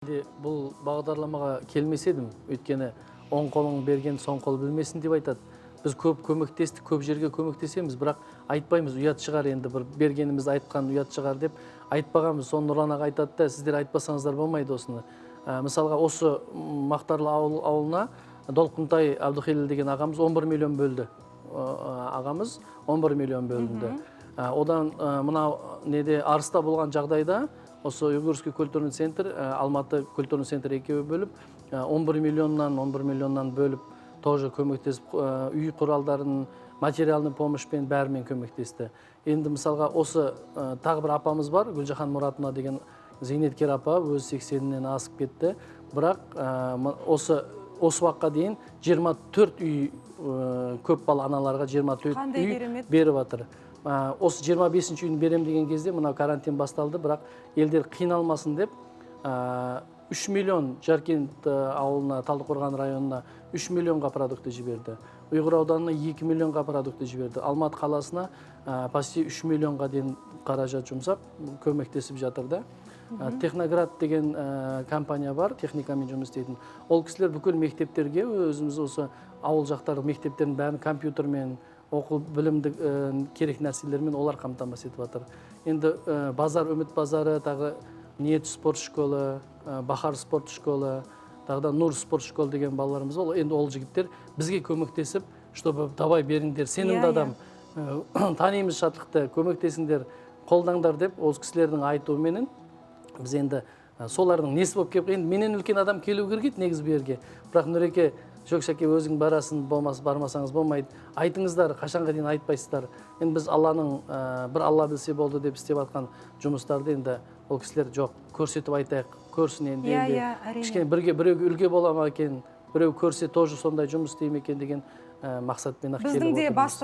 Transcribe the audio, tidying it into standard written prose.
Де бұл бағдарламаға келмес едім, өйткені оң қолың берген, соң қол білмесін деп айтады. Біз көп көмектестік, көп жерге көмектесеміз, бірақ айтпаймыз, ұят шығар енді, бір бергенімізді айтқан ұят шығар деп айтпағанбыз. Соны Нұрлан аға айтады да, сіздер айтпасаңыздар болмайды осыны. Мысалға, осы Мақтарлы ауылына Долқынтай Абдухелил деген ағамыз 11 миллион бөлді. Ағамыз 11 миллион бөлінді. Одан мынау неде, Арыста болған жағдайда осы Уйгурский культурный центр, Алматы культурный центр екеуі бөліп, 11 миллионнан, 11 миллионнан бөліп, тоже көмектесіп, үй құралдарын, материальный помощь пен, бәрімен көмектесті. Енді мысалға, осы тағы бір апамыз бар, Гүлжахан Мұратовна деген зейнеткер апа, өзі 80-нен асып кетті, бірақ осы уақытқа дейін 24 үй, көп бала аналарға 24 Қандай үй керемет. беріп жатыр. Осы 25 үйін берем деген кезде мынау карантин басталды, бірақ елдер қиналмасын деп 3 миллион Жаркент ауылына, Талдықорған районына 3 миллионға продукты жіберді. Ұйғыр ауданына 2 миллионға продукты жіберді. Алматы қаласына почти 3 миллионға дейін қаражат жұмсап, көмектесіп жатыр да. Техноград деген компания бар, техникамен жұмыс істейтін. Ол кісілер бүкіл мектептерге, өзіміз осы ауыл жақтағы мектептердің бәрін компьютермен, оқу білімді керек нәрселермен олар қамтамасыз етіп жатыр. Енді базар, Үміт базары, тағы Ниет спорт школы, Бахар спорт школы, тағы да Нур спорт школы деген балаларымыз бар. Енді ол жігіттер бізге көмектесіп, чтобы давай беріңдер, сенімді адам, танимыз Шатлықты, көмектесіңдер, қолдаңдар деп, ол кісілердің айтуыменен біз енді солардың несі болып келіп, енді менен үлкен адам келу керек еді негізі бұл жерге, бірақ Нұреке: «Жоқ, Шәке, өзің барасың, болмаса бармасаңыз болмайды, айтыңыздар, қашанға дейін айтпайсыздар?» Енді біз Алланың бір Алла білсе болды деп істеп жатқан жұмыстарды енді ол кісілер: «Жоқ, көрсетіп айтайық, көрсін енді, енді иә, әрине. кішкене бірге біреуге үлгі бола ма екен, біреу көрсе, тоже сондай жұмыс істей ме екен» деген мақсатпен ақ келіп Біздің де отырмыз. Басты